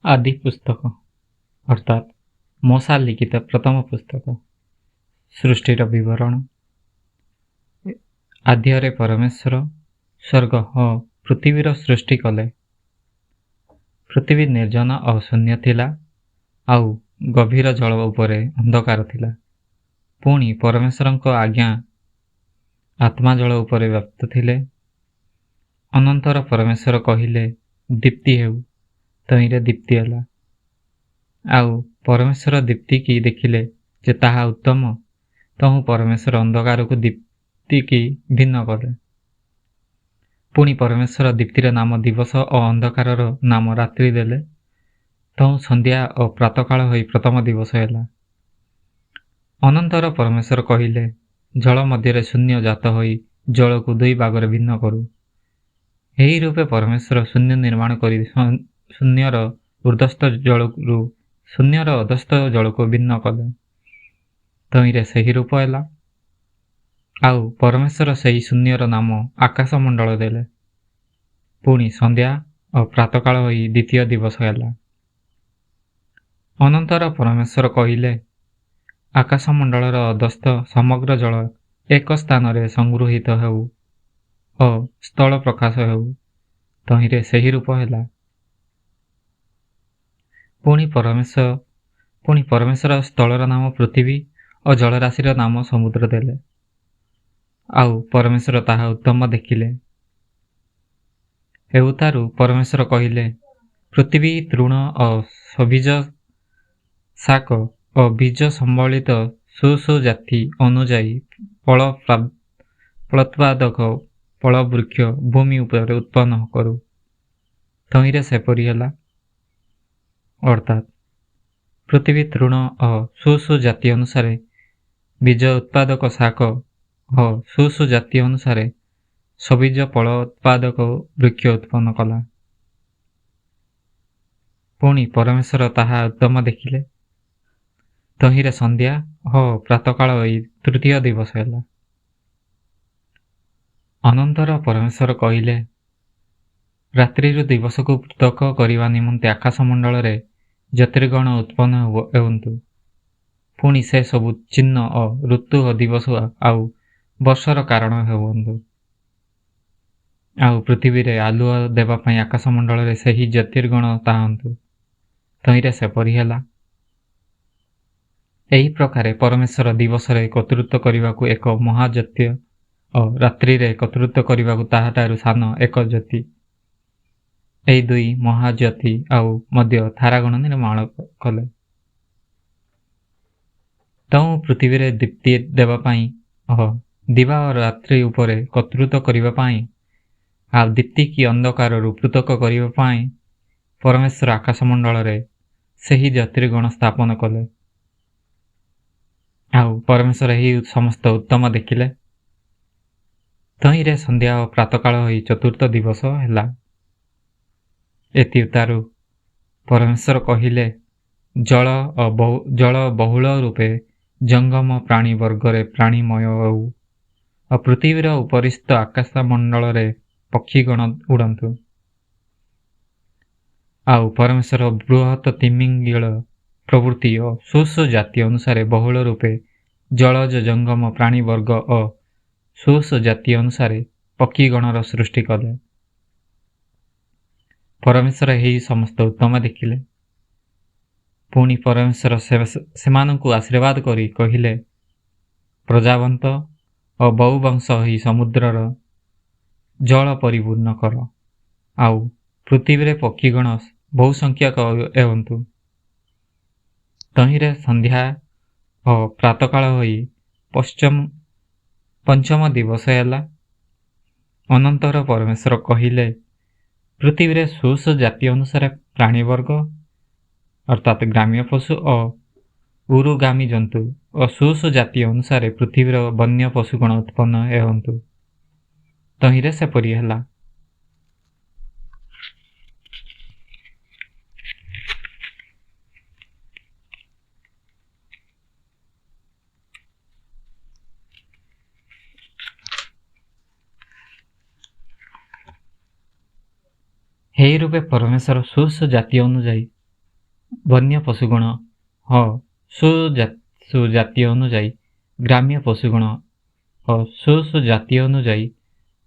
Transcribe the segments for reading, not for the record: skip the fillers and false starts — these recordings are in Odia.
ଆଦି ପୁସ୍ତକ, ଅର୍ଥାତ୍ ମୋଶା ଲିଖିତ ପ୍ରଥମ ପୁସ୍ତକ, ସୃଷ୍ଟିର ବିବରଣ। ଆଦ୍ୟରେ ପରମେଶ୍ୱର ସ୍ୱର୍ଗ ଓ ପୃଥିବୀର ସୃଷ୍ଟି କଲେ। ପୃଥିବୀ ନିର୍ଜନ ଓ ଶୂନ୍ୟ ଥିଲା, ଆଉ ଗଭୀର ଜଳ ଉପରେ ଅନ୍ଧକାର ଥିଲା। ପୁଣି ପରମେଶ୍ୱରଙ୍କ ଆଜ୍ଞା ଆତ୍ମା ଜଳ ଉପରେ ବ୍ୟାପ୍ତ ଥିଲେ। ଅନନ୍ତର ପରମେଶ୍ୱର କହିଲେ, ଦୀପ୍ତି ହେଉ। ତହିଁରେ ଦୀପ୍ତି ହେଲା। ଆଉ ପରମେଶ୍ୱର ଦୀପ୍ତିକି ଦେଖିଲେ ଯେ ତାହା ଉତ୍ତମ। ତହୁଁ ପରମେଶ୍ୱର ଅନ୍ଧକାରକୁ ଦୀପ୍ତିକି ଭିନ୍ନ କଲେ। ପୁଣି ପରମେଶ୍ୱର ଦୀପ୍ତିର ନାମ ଦିବସ ଓ ଅନ୍ଧକାରର ନାମ ରାତ୍ରି ଦେଲେ। ତହୁଁ ସନ୍ଧ୍ୟା ଓ ପ୍ରାତଃକାଳ ହୋଇ ପ୍ରଥମ ଦିବସ ହେଲା। ଅନନ୍ତର ପରମେଶ୍ୱର କହିଲେ, ଜଳ ମଧ୍ୟରେ ଶୂନ୍ୟ ଜାତ ହୋଇ ଜଳକୁ ଦୁଇ ଭାଗରେ ଭିନ୍ନ କରୁ। ଏହି ରୂପେ ପରମେଶ୍ୱର ଶୂନ୍ୟ ନିର୍ମାଣ କରି ଶୂନ୍ୟର ଉର୍ଦ୍ଧସ୍ଥ ଜଳରୁ ଶୂନ୍ୟର ଅଧସ୍ଥ ଜଳକୁ ଭିନ୍ନ କଲେ। ତହିଁରେ ସେହି ରୂପ ହେଲା। ଆଉ ପରମେଶ୍ୱର ସେହି ଶୂନ୍ୟର ନାମ ଆକାଶମଣ୍ଡଳ ଦେଲେ। ପୁଣି ସନ୍ଧ୍ୟା ଓ ପ୍ରାତଃକାଳ ହୋଇ ଦ୍ୱିତୀୟ ଦିବସ ହେଲା। ଅନନ୍ତର ପରମେଶ୍ୱର କହିଲେ, ଆକାଶମଣ୍ଡଳର ଅଧସ୍ଥ ସମଗ୍ର ଜଳ ଏକ ସ୍ଥାନରେ ସଂଗୃହୀତ ହେଉ ଓ ସ୍ଥଳ ପ୍ରକାଶ ହେଉ। ତହିଁରେ ସେହି ରୂପ ହେଲା। ପୁଣି ପରମେଶ୍ୱର ସ୍ଥଳର ନାମ ପୃଥିବୀ ଓ ଜଳରାଶିର ନାମ ସମୁଦ୍ର ଦେଲେ। ଆଉ ପରମେଶ୍ୱର ତାହା ଉତ୍ତମ ଦେଖିଲେ। ହେଉତାରୁ ପରମେଶ୍ୱର କହିଲେ, ପୃଥିବୀ ତୃଣ ଓ ସବୀଜ ଶାକ ଓ ବୀଜ ସମ୍ବଳିତ ସୁସୁଜାତି ଅନୁଯାୟୀ ଫଳୋତ୍ପାଦକ ଫଳବୃକ୍ଷ ଭୂମି ଉପରେ ଉତ୍ପନ୍ନ କରୁ। ତହିଁରେ ସେପରି ହେଲା। ଅର୍ଥାତ୍ ପୃଥିବୀ ତୃଣ ଓ ସୁସୁଜାତି ଅନୁସାରେ ବୀଜ ଉତ୍ପାଦକ ଶାକ ଓ ସୁସୁଜାତି ଅନୁସାରେ ସବୀଜ ଫଳ ଉତ୍ପାଦକ ବୃକ୍ଷ ଉତ୍ପନ୍ନ କଲା। ପୁଣି ପରମେଶ୍ୱର ତାହା ଉତ୍ତମ ଦେଖିଲେ। ତହିଁରେ ସନ୍ଧ୍ୟା ଓ ପ୍ରାତଃକାଳ ହୋଇ ତୃତୀୟ ଦିବସ ହେଲା। ଅନନ୍ତର ପରମେଶ୍ୱର କହିଲେ, ରାତ୍ରିରୁ ଦିବସକୁ ପୃଥକ କରିବା ନିମନ୍ତେ ଆକାଶମଣ୍ଡଳରେ ଜ୍ୟୋତିର୍ଗଣ ଉତ୍ପନ୍ନ ହେଉନ୍ତୁ। ପୁଣି ସେ ସବୁ ଚିହ୍ନ ଓ ଋତୁ ଓ ଦିବସ ଆଉ ବର୍ଷର କାରଣ ହେଉନ୍ତୁ। ଆଉ ପୃଥିବୀରେ ଆଲୁଅ ଦେବା ପାଇଁ ଆକାଶମଣ୍ଡଳରେ ସେହି ଜ୍ୟୋତିର୍ଗଣ ଥାଆନ୍ତୁ। ତହିଁରେ ସେପରି ହେଲା। ଏହି ପ୍ରକାରେ ପରମେଶ୍ୱର ଦିବସରେ କର୍ତ୍ତୃତ୍ୱ କରିବାକୁ ଏକ ମହାଜ୍ୟୋତି ଓ ରାତ୍ରିରେ କର୍ତ୍ତୃତ୍ୱ କରିବାକୁ ତାହାଠାରୁ ସାନ ଏକ ଜ୍ୟୋତି, ଏହି ଦୁଇ ମହାଜ୍ୟୋତି ଆଉ ମଧ୍ୟ ତାରାଗଣ ନିର୍ମାଣ କଲେ। ତେଣୁ ପୃଥିବୀରେ ଦୀପ୍ତି ଦେବା ପାଇଁ ଓ ଦିବା ଓ ରାତ୍ରି ଉପରେ କର୍ତ୍ତୃତ୍ୱ କରିବା ପାଇଁ ଆଉ ଦୀପ୍ତି କି ଅନ୍ଧକାରରୁ ପୃଥକ କରିବା ପାଇଁ ପରମେଶ୍ୱର ଆକାଶମଣ୍ଡଳରେ ସେହି ଜ୍ୟୋତିର୍ଗଣ ସ୍ଥାପନ କଲେ। ଆଉ ପରମେଶ୍ୱର ଏହି ସମସ୍ତ ଉତ୍ତମ ଦେଖିଲେ। ତହିଁରେ ସନ୍ଧ୍ୟା ଓ ପ୍ରାତଃକାଳ ହୋଇ ଚତୁର୍ଥ ଦିବସ ହେଲା। ଏଥିଉତ୍ତାରୁ ପରମେଶ୍ୱର କହିଲେ, ଜଳ ବହୁଳ ରୂପେ ଜଙ୍ଗମ ପ୍ରାଣୀ ବର୍ଗରେ ପ୍ରାଣୀମୟ ହେଉ ଓ ପୃଥିବୀର ଉପରିସ୍ଥ ଆକାଶମଣ୍ଡଳରେ ପକ୍ଷୀଗଣ ଉଡ଼ନ୍ତୁ। ଆଉ ପରମେଶ୍ୱର ବୃହତ ତିମିଙ୍ଗିଳ ପ୍ରଭୃତି ଓ ସୁସୁଜାତି ଅନୁସାରେ ବହୁଳ ରୂପେ ଜଳଜ ଜଙ୍ଗମ ପ୍ରାଣୀବର୍ଗ ଓ ସୁସୁଜାତି ଅନୁସାରେ ପକ୍ଷୀଗଣର ସୃଷ୍ଟି କଲେ। ପରମେଶ୍ୱର ଏହି ସମସ୍ତ ଉତ୍ତମ ଦେଖିଲେ। ପୁଣି ପରମେଶ୍ୱର ସେମାନଙ୍କୁ ଆଶୀର୍ବାଦ କରି କହିଲେ, ପ୍ରଜାବନ୍ତ ଓ ବହୁବଂଶ ହୋଇ ସମୁଦ୍ରର ଜଳ ପରିପୂର୍ଣ୍ଣ କର, ଆଉ ପୃଥିବୀରେ ପକ୍ଷୀଗଣ ବହୁସଂଖ୍ୟକ ହେଉନ୍ତୁ। ତହିଁରେ ସନ୍ଧ୍ୟା ଓ ପ୍ରାତଃକାଳ ହୋଇ ପଞ୍ଚମ ଦିବସ ହେଲା। ଅନନ୍ତର ପରମେଶ୍ୱର କହିଲେ, ପୃଥିବୀରେ ସୁସୁଜାତି ଅନୁସାରେ ପ୍ରାଣୀବର୍ଗ ଅର୍ଥାତ୍ ଗ୍ରାମ୍ୟ ପଶୁ ଓ ଉରୁଗାମୀ ଜନ୍ତୁ ଓ ସୁସୁଜାତି ଅନୁସାରେ ପୃଥିବୀର ବନ୍ୟ ପଶୁଗଣ ଉତ୍ପନ୍ନ ହେଉନ୍ତୁ। ତହିଁରେ ସେପରି ହେଲା। ଏହି ରୂପେ ପରମେଶ୍ୱର ସୁସୁଜାତି ଅନୁଯାୟୀ ବନ୍ୟ ପଶୁଗଣ ଓ ସ୍ୱ ଜାତୀୟ ଅନୁଯାୟୀ ଗ୍ରାମ୍ୟ ପଶୁଗଣ ଓ ସ୍ୱ ଜାତୀୟ ଅନୁଯାୟୀ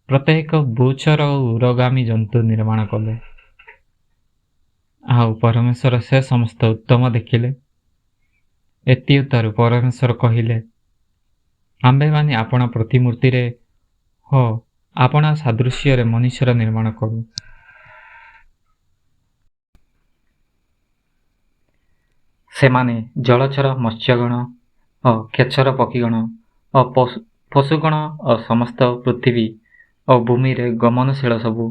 ପ୍ରତ୍ୟେକ ଭୂଚର ଓ ଉରୋଗାମୀ ଜନ୍ତୁ ନିର୍ମାଣ କଲେ। ଆଉ ପରମେଶ୍ୱର ସେ ସମସ୍ତ ଉତ୍ତମ ଦେଖିଲେ। ଏଥିଉତ୍ତାରୁ ପରମେଶ୍ୱର କହିଲେ, ଆମ୍ଭେମାନେ ଆପଣା ପ୍ରତିମୂର୍ତ୍ତିରେ ଓ ଆପଣା ସାଦୃଶ୍ୟରେ ମନୁଷ୍ୟର ନିର୍ମାଣ କରୁ। ସେମାନେ ଜଳଚର ମତ୍ସ୍ୟଗଣ ଓ ଖେଚର ପକ୍ଷୀଗଣ ଓ ପଶୁଗଣ ଓ ସମସ୍ତ ପୃଥିବୀ ଓ ଭୂମିରେ ଗମନଶୀଳ ସବୁ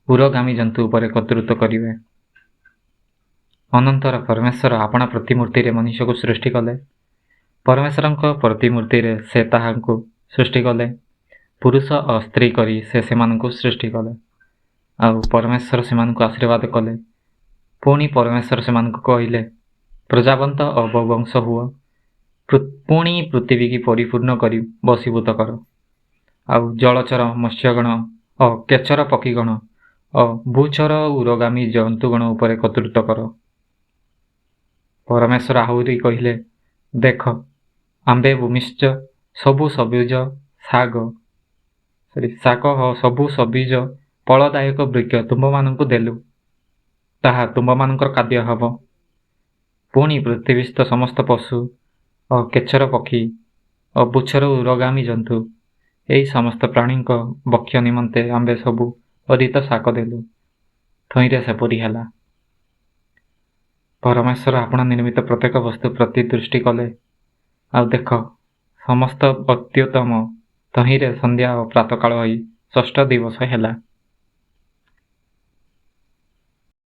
ଉରୋଗାମୀ ଜନ୍ତୁ ଉପରେ କର୍ତ୍ତୃତ୍ୱ କରିବେ। ଅନନ୍ତର ପରମେଶ୍ୱର ଆପଣା ପ୍ରତିମୂର୍ତ୍ତିରେ ମନୁଷ୍ୟକୁ ସୃଷ୍ଟି କଲେ। ପରମେଶ୍ୱରଙ୍କ ପ୍ରତିମୂର୍ତ୍ତିରେ ସେ ତାହାଙ୍କୁ ସୃଷ୍ଟି କଲେ। ପୁରୁଷ ଓ ସ୍ତ୍ରୀ କରି ସେ ସେମାନଙ୍କୁ ସୃଷ୍ଟି କଲେ। ଆଉ ପରମେଶ୍ୱର ସେମାନଙ୍କୁ ଆଶୀର୍ବାଦ କଲେ। ପୁଣି ପରମେଶ୍ୱର ସେମାନଙ୍କୁ କହିଲେ, ପ୍ରଜାବନ୍ତ ଓ ବହୁବଂଶ ହୁଅ, ପୁଣି ପୃଥିବୀକି ପରିପୂର୍ଣ୍ଣ କରି ବଶୀଭୂତ କର। ଆଉ ଜଳଚର ମତ୍ସ୍ୟଗଣ ଓ ଖେଚର ପକ୍ଷୀଗଣ ଓ ଭୂଚର ଉରୋଗାମୀ ଜନ୍ତୁଗଣ ଉପରେ କର୍ତ୍ତୃତ୍ୱ କର। ପରମେଶ୍ୱର ଆହୁରି କହିଲେ, ଦେଖ, ଆମ୍ଭେ ଭୂମିସ୍ଥ ସବୁ ସବୁଜ ଶାକ ଓ ସବୁ ସବୁଜ ଫଳଦାୟକ ବୃକ୍ଷ ତୁମ୍ଭମାନଙ୍କୁ ଦେଲୁ, ତାହା ତୁମ୍ଭମାନଙ୍କର ଖାଦ୍ୟ ହେବ। ପୁଣି ପୃଥିବୀସ୍ଥ ସମସ୍ତ ପଶୁ ଓ ଖେଚର ପକ୍ଷୀ ଓ ଭୂଚର ଉରୋଗାମୀ ଜନ୍ତୁ, ଏହି ସମସ୍ତ ପ୍ରାଣୀଙ୍କ ଭକ୍ଷ୍ୟ ନିମନ୍ତେ ଆମ୍ଭେ ସବୁ ହରିତ ଶାକ ଦେଲୁ। ତହିଁରେ ସେପରି ହେଲା। ପରମେଶ୍ୱର ଆପଣା ନିର୍ମିତ ପ୍ରତ୍ୟେକ ବସ୍ତୁ ପ୍ରତି ଦୃଷ୍ଟି କଲେ, ଆଉ ଦେଖ, ସମସ୍ତ ଅତ୍ୟୁତ୍ତମ। ତହିଁରେ ସନ୍ଧ୍ୟା ଓ ପ୍ରାତଃକାଳ ହୋଇ ଷଷ୍ଠ ଦିବସ ହେଲା।